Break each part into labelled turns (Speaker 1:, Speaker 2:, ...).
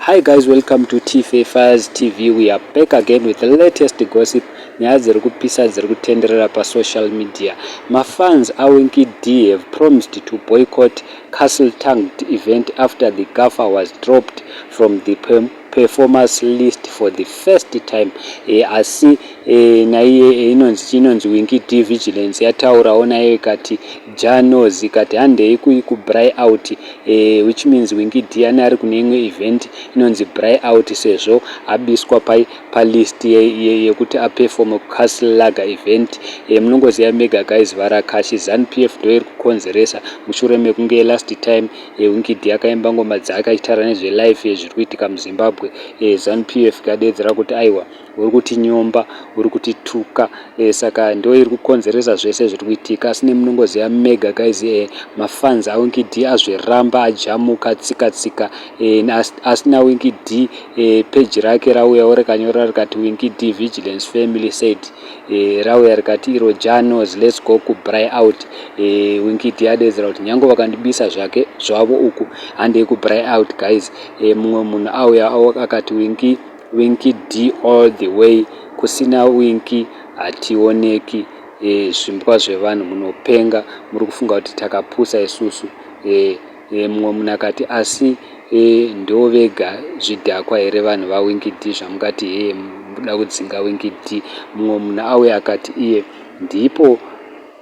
Speaker 1: Hi guys, welcome to TFA Files TV. We are back again with the latest gossip. Nyaya dziri kupisa dziri kutenderera pasocial media. Mafans aWinky D have promised to boycott Castle Tanked event after the gaffer was dropped from the performance list for the first time. Asi naiye inonzi Winky D Vigilance yataurawo nayo ikati janos, ikati handei kubraai out, which means Winky D ane ari kune imwe event inonzi braai out, sezvo abiswa palist yekuti aperforme kuCastle Lager event. Munongoziva mega guys, varakashi ZANU PF ndo iri kukonzeresa mushure mekunge last time Winky D akaimba ngoma dzake achitaura nezvelife yezviri kuitika muZimbabwe. ZANU PF ikadedzera kuti aiwa, uri kutinyomba, uri kutituka. Saka ndo iri kukonzeresa zvese zviri kuitika. Asi nemunongoziva mega guys, mafans aWinky D azviramba, ajamuka tsika tsika. Asina Winky D, peji rake rauyawo rikanyora rikati, "Winky D Vigilance family said," rauya rikati iro, "Janos, let's go kubraai out." Winky D adedzera kuti nyange vakandibisa zvake zvavo uku, handei kubraai out guys. Mumwe munhu auya akati, "Winky D all the way, kusina Winky hationeki. Zvimbwa zvevanhu, munopenga, muri kufunga kuti takapusa isusu." Mumwe munhu akati, "Asi ndo vega zvidhakwa here vanhu vaWinky D zvamungati heye muda kudzinga Winky D?" Mumwe munhu auya akati iye, "Ndipo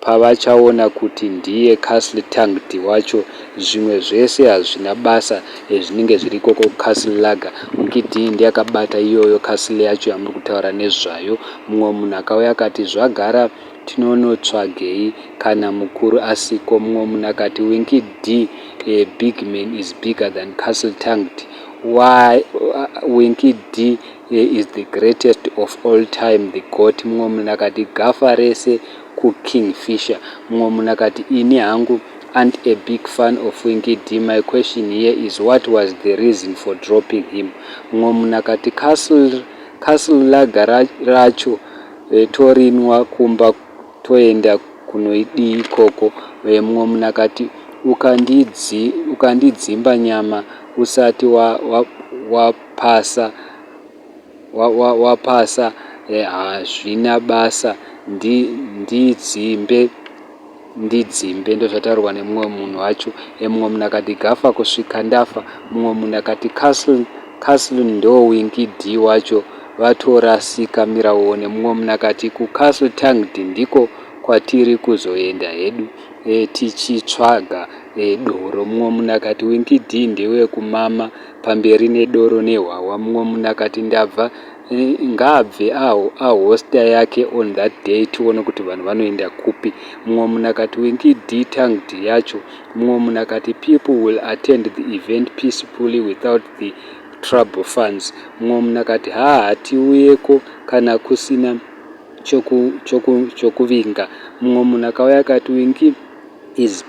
Speaker 1: pavachaona kuti ndiye Castle Tanked wacho, zvimwe zvese hazvina basa." Zvinenge zviri ikoko kuCastle Lager, Winky D ndiye akabata iyoyo castle yacho yamuri kutaura nezvayo. Mumwe munhu akauya akati, "Zvagara tinonotsvagei kana mukuru asiko?" Mumwe munhu akati, "Winky D, a big man is bigger than Castle Tanked. Why Winky D is the greatest of all time, the GOAT." Mumwe munhu akati, "Gafa rese kuKingfisher." Mumwe munhu akati, "Ini hangu ain't a big fan of Winky D. My question here is, what was the reason for dropping him?" Mumwe munhu akati, "Castle Lager racho torinwa kumba, toenda kunoidii ikoko?" Mumwe munhu akati, "Ukandidzimba nyama usati wapasa wapasa, hazvina basa, ndidzimbe ndidzimbe." Ndozvataurwa nemumwe munhu wacho. Mumwe munhu akati, "Gafa kusvika ndafa." Mumwe munhu akati, "Castle ndo Winky D wacho, vatorasika miraone." Mumwe munhu akati, "KuCastle Tanked ndiko kwatiri kuzoenda hedu tichitsvaga doro." Mumwe munhu akati, "Winky D ndewekumama, pamberi nedoro nehwahwa." Mumwe munhu akati, "Ndabva ngaabve ahosta yake on that day, tione kuti vanhu vanoenda kupi." Mumwe munhu akati, "Winky D Tanked yacho." Mumwe munhu akati, "People will attend the event peacefully without the trouble funds." Mumwe munhu akati, "Ha, hatiuyeko kana kusina chokuvinga." Mumwe munhu akauya akati, "Winky is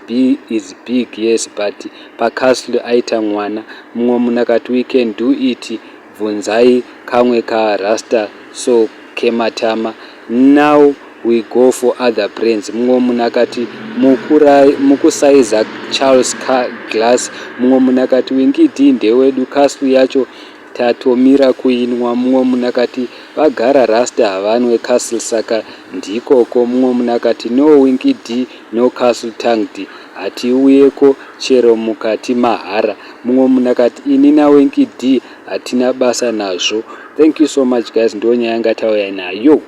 Speaker 1: big, yes, but pacastle aita mwana." Mumwe munhu akati, "We can do it, bvunzai kamwe karasta so kematama. Now we go for other brands." Mumwe munhu akati, "Mukusaiza Charles Glass." Mumwe munhu akati, "Winky D ndewedu, castle yacho tatomira kuinwa." Mumwe munhu akati, "Vagara rasta havanwe castle, saka ndikoko." Mumwe munhu akati, "No Winky D, no Castle Tanked, hatiuyeko chero mukati mahara." Mumwe munhu akati, "Ini naWinky D hatina basa nazvo." Thank you so much guys, ndo nyaya yanga tauya nayo.